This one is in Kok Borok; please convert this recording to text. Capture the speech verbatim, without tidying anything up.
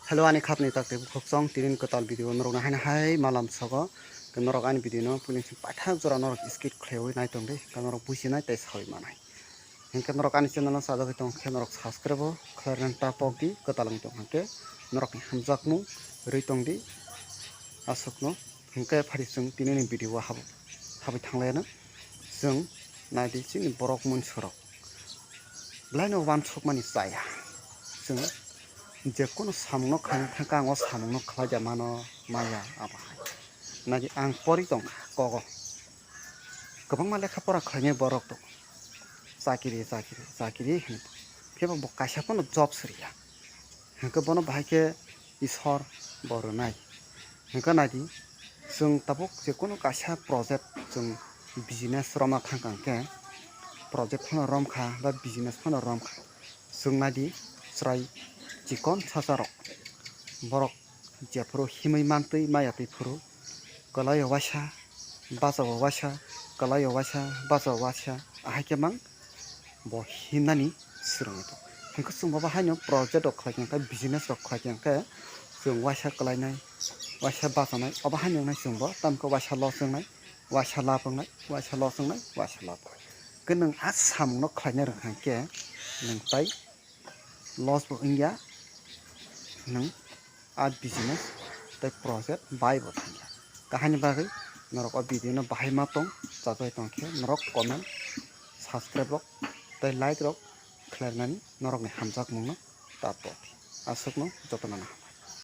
Hello, ani khapni tak tei bukhuk chong, tinin kwtal video norok no haino hai malam sogo. Ke norok ani video no puiling sing paithak jora norok skip khlaiwi nai tong di, ke norok buji nai tei sawi manai. Hingke norok ani channel no sajagwi tong khe norok subscribe bo khlai rwna ta pok di, kwtal wng tong hingke norok ni hamjakmung rwi tong di aswk no. Hingke phari chwng tini ni video o hab-, habwi thanglaino chwng nai di chini borok mwnsurok. Belai no wansukmani chaya. Chwng je kunu samung no khaina thangkha ang o samung no khlai ja mano maya abo hai. Nai di ang pori tong kha kogo. Kwbangma lekha pora khlainai borok tongo. Chakiri, chakiri, chakiri hinwi. Phiya bo kaisa phano job sriya. Hingke bono bahai khe Isor bo rwnai. Hingke nai di, chwng tabuk je kunu kaisa project chwng business romna thangkha hingke project phano romkha ba business phano romkha. Chwng nai di chwrai chikon sasarok borok jephuru himwi mantwi maya twi phuru kwlaio waisa bachao waisa kwlaio waisa bachao waisa ahai khe mang bo himnani swrwngwi tong. Hwnkhe chwng bo haino project rok khlai khe business rok khlai khe chwng waisa kwlainai waisa bachanai obo haino wngnai chwng bo tamokhe waisa loss wngnai waisa lab wngnai waisa loss wngnai waisa lab wngnai. Khe nwng a samungno khlaina rwkha khe nwng tai loss bo wngya nwng a business tei project bai bo thangya. Kahaini bagwi norok o video no bahai ma tong chajai tong khe norok comment, subscribe rok tei like rok khlainani norokni hamjakmung no ta pok. Aswkno jotono no hambai.